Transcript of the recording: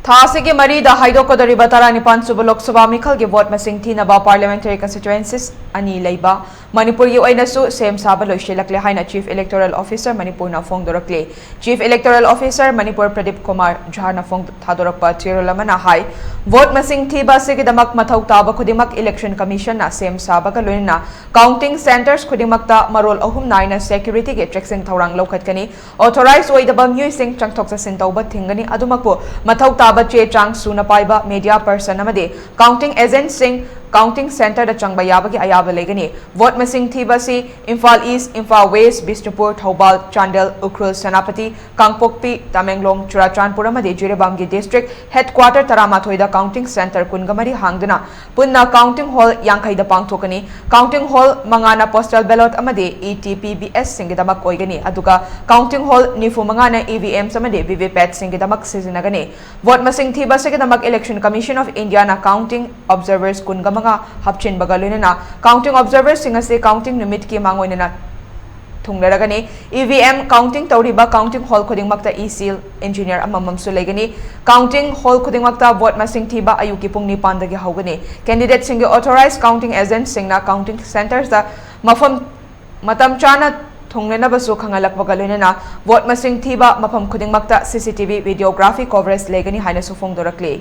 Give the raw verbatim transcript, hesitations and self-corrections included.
ꯊꯥ ꯑꯁꯤꯒꯤ ꯃꯔꯤꯗ ꯍꯥꯏꯗꯣꯛꯀꯗꯧꯔꯤꯕ ꯇꯔꯥꯅꯤꯄꯥꯟ ꯁꯨꯕ ꯂꯣꯛ ꯁꯚꯥ ꯃꯤꯈꯜꯒꯤ ꯚꯣꯠ ꯃꯁꯤꯡ ꯊꯤꯅꯕ parliamentary constituencies ꯑꯅꯤ ꯂꯩꯕ ꯃꯅꯤꯄꯨꯔꯒꯤ ꯑꯣꯏꯅꯁꯨ ꯁꯦꯝ ꯁꯥꯕ ꯂꯣꯏꯁꯤꯜꯂꯛꯂꯦ ꯍꯥꯏꯅ Chief Electoral Officer ꯃꯅꯤꯄꯨꯔꯅ ꯐꯣꯡꯗꯣꯔꯛꯂꯤ꯫ Chief Electoral Officer Manipur Pradeep Kumar ꯖꯥꯅ ꯐꯣꯡ-, ꯊꯥꯗꯣꯔꯛꯄ ꯆꯦꯔꯣꯜ ꯑꯃꯅ ꯍꯥꯏ, ꯚꯣꯠ ꯃꯁꯤꯡ ꯊꯤꯕ ꯑꯁꯤꯒꯤꯗꯃꯛ ꯃꯊꯧ ꯇꯥꯕ ꯈꯨꯗꯤꯡꯃꯛ Election Commission ꯅ ꯁꯦꯝ ꯁꯥꯕꯒ ꯂꯣꯏꯅꯅ counting centres ꯈꯨꯗꯤꯡꯃꯛꯇ ꯃꯔꯣꯜ ꯑꯍꯨꯝ ꯅꯥꯏꯅ security ꯒꯤ ꯆꯦꯛꯁꯤꯟ ꯊꯧꯔꯥꯡ ꯂꯧꯈꯠꯀꯅꯤ꯫ Authorised ꯑꯣꯏꯗꯕ ꯃꯤꯑꯣꯏꯁꯤꯡ ꯆꯪꯊꯣꯛ ꯆꯠꯁꯤꯟ ꯇꯧꯕ ꯊꯤꯡꯒꯅꯤ꯫ ꯑꯗꯨꯃꯛꯄꯨ ꯃꯊꯧ ꯇꯥꯕ ꯆꯦ ꯆꯥꯡ ꯁꯨꯅ ꯄꯥꯏꯕ media person ꯑꯃꯗꯤ counting agent ꯁꯤꯡ counting centre ꯗ ꯆꯪꯕ ꯌꯥꯕꯒꯤ ꯑꯌꯥꯕ ꯂꯩꯒꯅꯤ꯫ ꯚꯣꯠ ꯃꯁꯤꯡ ꯊꯤꯕ ꯑꯁꯤ ꯏꯝꯐꯥꯜ ꯏꯁ꯭ꯠ, ꯏꯝꯐꯥꯜ ꯋꯦꯁ꯭ꯠ, ꯕꯤꯁꯅꯨꯄꯨꯔ, ꯊꯧꯕꯥꯜ, ꯆꯥꯟꯗꯦꯜ, ꯎꯈ꯭ꯔꯨꯜ, ꯁꯦꯅꯥꯄꯇꯤ, ꯀꯥꯡꯄꯣꯛꯄꯤ, ꯇꯃꯦꯡꯂꯣꯡ, ꯆꯨꯔꯥꯆꯥꯟꯄꯨꯔ ꯑꯃꯗꯤ ꯖꯤꯔꯤꯕꯥꯝꯒꯤ district headquarter ꯇꯔꯥꯃꯥꯊꯣꯏꯗ counting centre ꯀꯨꯟꯒ ꯃꯔꯤ ꯍꯥꯡꯗꯨꯅ ꯄꯨꯟꯅ counting hall ꯌꯥꯡꯈꯩꯗ ꯄꯥꯡꯊꯣꯛꯀꯅꯤ꯫ Counting hall ꯃꯉꯥꯅ postal ballot ꯑꯃꯗꯤ E T P B S ꯁꯤꯡꯒꯤꯗꯃꯛ ꯑꯣꯏꯒꯅꯤ, ꯑꯗꯨꯒ counting hall ꯅꯤꯐꯨ ꯃꯉꯥꯅ E V Ms ꯑꯃꯗꯤ V V pat ꯁꯤꯡꯒꯤꯗꯃꯛ ꯁꯤꯖꯤꯟꯅꯒꯅꯤ꯫ ꯚꯣꯠ ꯃꯁꯤꯡ ꯊꯤꯕ ꯑꯁꯤꯒꯤꯗꯃꯛ Election Commission of India ꯅ counting observers ꯀꯨꯟꯒ ꯃꯉꯥ ꯍꯥꯞꯆꯤꯟꯕꯒ ꯂꯣꯏꯅꯅ counting observers ꯁꯤꯡ ꯑꯁꯤ counting ꯅꯨꯃꯤꯠꯀꯤ ꯃꯥꯡꯑꯣꯏꯅꯅ ꯊꯨꯡꯂꯔꯒꯅꯤ꯫ E V M counting ꯇꯧꯔꯤꯕ counting hall ꯈꯨꯗꯤꯡꯃꯛꯇ E seal engineer ꯑꯃꯃꯝꯁꯨ ꯂꯩꯒꯅꯤ꯫ Counting hall ꯈꯨꯗꯤꯡꯃꯛꯇ ꯚꯣꯠ ꯃꯁꯤꯡ ꯊꯤꯕ ꯑꯌꯨꯛꯀꯤ ꯄꯨꯡ ꯅꯤꯄꯥꯟꯗꯒꯤ ꯍꯧꯒꯅꯤ꯫ Candidate ꯁꯤꯡꯒꯤ authorised counting agent ꯁꯤꯡꯅ counting centres ꯇ ꯃꯐꯝ ꯃꯇꯝ ꯆꯥꯅ ꯊꯨꯡꯅꯅꯕꯁꯨ ꯈꯪꯍꯜꯂꯛꯄꯒ ꯂꯣꯏꯅꯅ ꯚꯣꯠ ꯃꯁꯤꯡ ꯊꯤꯕ ꯃꯐꯝ ꯈꯨꯗꯤꯡꯃꯛꯇ C C T V videography coverage ꯂꯩꯒꯅꯤ ꯍꯥꯏꯅꯁꯨ ꯐꯣꯡꯗꯣꯔꯛꯂꯤ꯫